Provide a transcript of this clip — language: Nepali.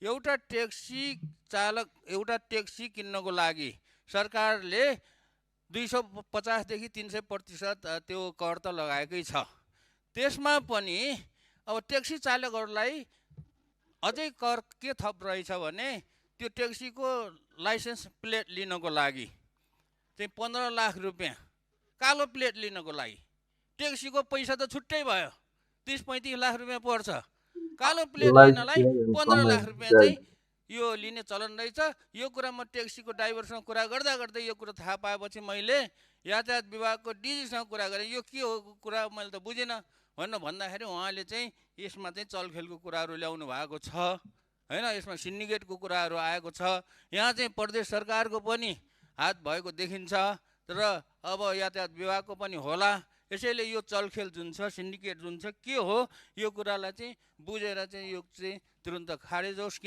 एउटा ट्याक्सी चालक एउटा ट्याक्सी किन्नको लागि सरकारले 250 देखि 300% त्यो कर त लगाएकै छ। त्यसमा पनि अब ट्याक्सी चालकहरूलाई अझै कर के थप रहेछ भने त्यो ट्याक्सीको लाइसेन्स प्लेट लिनको लागि चाहिँ 15 लाख रुपियाँ, कालो प्लेट लिनको लागि। ट्याक्सीको पैसा त छुट्टै भयो, 30-35 लाख रुपियाँ पर्छ। कालो प्लेट लिनलाई 15 लाख रुपियाँ चाहिँ यो लिने चलन रहेछ। यो कुरा म ट्याक्सीको ड्राइभरसँग कुरा गर्दा गर्दै यो कुरा थाहा पाएपछि मैले यातायात विभागको डिजीसँग कुरा गरेँ। यो के हो कुरा मैले त बुझिनँ भनेर भन्दाखेरि उहाँले चाहिँ यसमा चाहिँ चलखेलको कुराहरू ल्याउनु भएको छ हैन, यसमा सिन्डिकेटको कुराहरू आएको छ। यहाँ चाहिँ प्रदेश सरकारको पनि हात भएको देखिन्छ र अब यातायात विभागको पनि होला। यसैले यो चलखेल जुन छ, सिन्डिकेट जुन छ के हो, यो कुरालाई चाहिँ बुझेर चाहिँ यो चाहिँ तुरुन्त खारेज होस्। किन